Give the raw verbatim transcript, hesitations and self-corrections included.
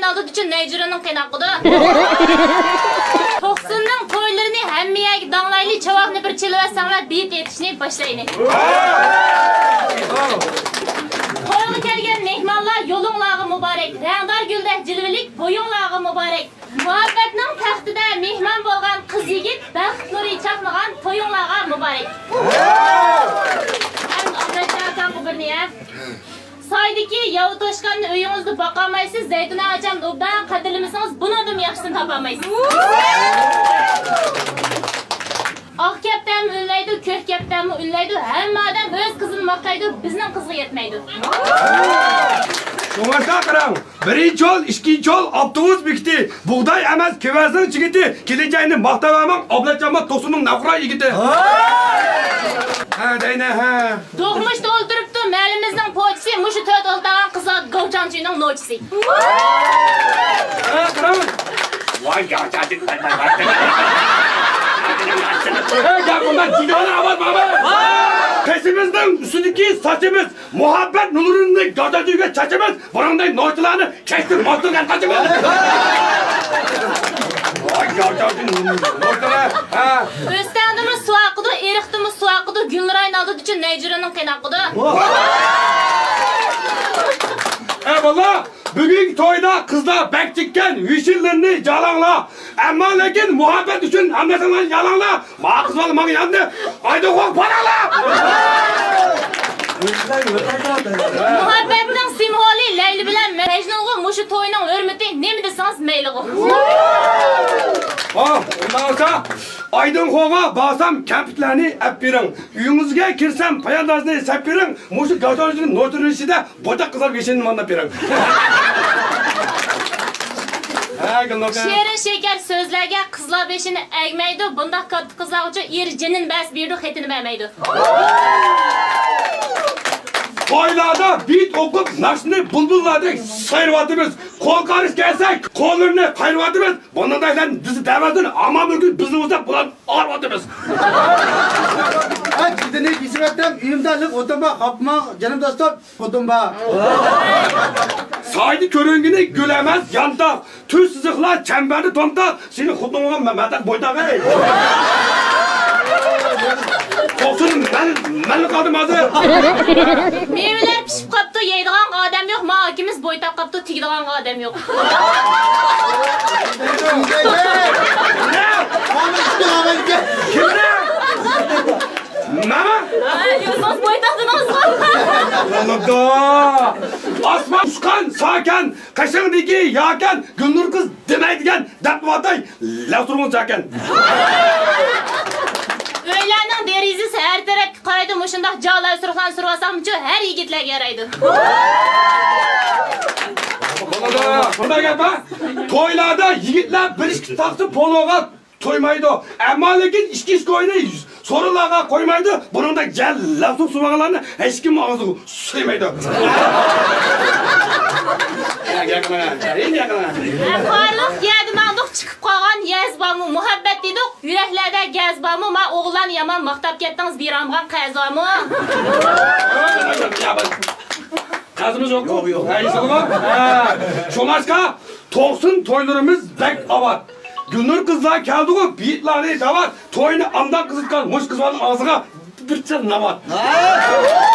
ئالدىدا ئۈچۈن نەيجۈرىنىڭ قېنى ئاقىدۇ. توقسۇننىڭ تويلىرىنى ھەممە يەرگە داڭلايلى، چاۋاكنى بىر چېلىۋەتسەڭلار، بېيىت ئېيتىشنى باشلايلى. تويغا كەلگەن مېھمانلار، يولۇڭلارغا مۇبارەك، رەڭدار گۈلدەك جىلۋىلىك بويۇڭلارغا مۇبارەك. مۇھەببەتنىڭ تەختىدە مېھمان بولغان قىز-يىگىت، بەخت نۇرى چاقنىغان تويۇڭلارغا مۇبارەك. ھەم ئابلەت ئاكامغا بىرنى، ھە. سايدىكى ياۋا توشقاننى ئۆيىڭىزدە باقالمايسىز، زەيتۇنە ئاچامنى ئوبدان قەدىرلىمىسىڭىز، بۇنىڭدىنمۇ ياخشىسىنى تاپالمايسىز. ئاق كەپتەرمۇ ئۈنلەيدۇ، كۆك كەپتەرمۇ ئۈنلەيدۇ، ھەممە ئادەم ئۆز قىزىنى ماختايدۇ، بىزنىڭ قىزغا يەتمەيدۇ. شۇڭلاشقا قاراڭ، بىرىنچى يول، ئىككىنچى يول، ئاپتوبۇس بېكىتى، بۇغداي ئەمەس، كېۋەزنىڭ چىگىتى، كېلىنچەكنى ماختاۋەرمەڭ، ئابلەتجانمۇ توقسۇننىڭ نەۋقىران يىگىتى. ھە، دەينە، ھە. دوغمۇشتا ئولتۇرۇپتۇ مەھەللىمىزنىڭ پوچىسى، مۇشۇ تۆت ئولتۇرغان قىزلار گاۋچاڭچىنىڭ نوچىسى. ھە، قاراڭ. ۋاي، گاۋچاڭچى. ھە، گەپ قىلما، جىگدانى ئاۋاز بارمۇ؟ قېشىمىزنىڭ ئۈستىدىكى ساچىمىز، مۇھەببەت نۇرىنى گاۋچاڭچىگە چاچىمىز، بۇنىڭدەك نوچىلارنى كەچتە ماختىرغان قاچىمىز. ۋاي، گاۋچاڭچى نوچىلار، ھە. ئۆستەڭدىمۇ سۇ ئاقىدۇ، ئېرىقتىمۇ سۇ ئاقىدۇ، گۈلنۇراينىڭ ئالدىدا ئۈچۈن نەيجۈرىنىڭ قېنى ئاقىدۇ. ئە، باللا! بۈگۈنكى تويدا قىزلار بەك چىككەن، ۋىشىنلىرىنى جالاڭلار. ئەمما لېكىن مۇھەببەت ئۈچۈن ھەممىسىنى يالاڭلار. ما قىز بالا ماڭا ياندى. ئايدىن قوق پاراڭلار. مۇھەببەتنىڭ سىمۋولى لەيلى بىلەن مەجنۇنغۇ، مۇشۇ توينىڭ ھۆرمىتى نېمە دېسىڭىز مەيلىغۇ. ئا، ئۇنداق بولسا، ئايدىن قوغا بارسام كەمپۈتلەرنى ئەپ بېرىڭ. ئۆيىڭىزگە كىرسەم پاياندازنى سەپ بېرىڭ. مۇشۇ گاچاۋجىنىڭ نوچىرىشىدە بويتاق قىزلار بېشىنى مانداپ بېرىڭ. ھە، گۈلنۇر. شېرىن شېكەر سۆزلەرگە قىزلار بېشىنى ئەگمەيدۇ، بۇنداق كاتتا قىزلارغىچۇ ئېرى جېنىنى بەرسە بېرىدۇ، خېتىنى بەرمەيدۇ. تويلاردا بېيىت ئوقۇپ ناخشىنى بۇلبۇللاردەك سايرىۋاتىمىز. قول قارىش كەلسە قوللىرىنى قايرىۋاتىمىز. بۇنىڭدا سەن بىزنى دەۋەتسىن، ئامان بىر كۈن بىزنى ئۇزاپ بۇلار ئارىۋاتىمىز. ھە، جىدىنى بېسىۋەتتىم، ئۆيۈمدە لىق ئوتۇن بار، خاپماڭ جېنىم دوستۇم، خوتۇن بار. سايدا كۆرۈنگىنى گۈل ئەمەس، يانتاق، تۈز سىزىقلار چەمبەردە تومتاق، سېنىڭ خوتۇنۇڭغا مە-، مەتەق بويتاق، ھەي. توقسۇن مەن، مەنلا قالدىم ھازىر. مېۋىلەر پىشىپ قاپتۇ، يەيدىغانغا ئادەم يوق، ما ئاكىمىز بويتاق قاپتۇ، تېگىدىغانغا ئادەم يوق. كىمدە؟ ماما؟ ئۆزىڭىز بويتاق دېدىڭىزغۇ. بولىدۇ. ئاسمان ئۇچقان ساكەن، قېشىڭدىكى ياكەن، گۈلنۇر قىز دېمەيدىكەن، دەپ ئاتاي، لەۋ تۇرغۇڭ جاكەن. ئۆيلەرنىڭ دېرىزىسى ھەر تەرەپكە قارايدۇ، مۇشۇنداق جالاي سۇرۇقلارنى سۇرۇۋالساڭمۇچۇ ھەر يىگىتلەرگە يارايدۇ. بولىدۇ. بۇنداق گەپ بار. تويلاردا يىگىتلەر بىر ئىككى تاختا پولۇغا تويمايدۇ. ئەمما لېكىن ئىككى ئىش كوينى سورۇنلارغا قويمايدۇ. بۇنىڭدەك جەللەپ سۇ سۇۋالغانلارنى ھېچكىم ئاغزىغا سۇيمايدۇ. بارلىق يەردە ماڭدۇق، چىقىپ قالغان يەز بارمۇ؟ مۇھەببەت دېدۇق، يۈرەكلەردە گەز بارمۇ؟ ما ئوغۇللارنى يامان ماختاپ كەتتىڭىز، بېرەلمىغان قەرز بارمۇ؟ قەرزىمىز يوققۇ؟ يوق، يوق. ھە، ئېسىڭدىمۇ؟ ھە. شۇڭلاشقا توقسۇن تويلىرىمىز بەك ئاۋات. گۈلنۇر قىزلار كەلدىغۇ، بېيىتلارنى دەۋات. توينى ئانداق قىزىتقان مۇشۇ قىز بالىنىڭ ئاغزىغا بىر چىر ناۋات. ھە.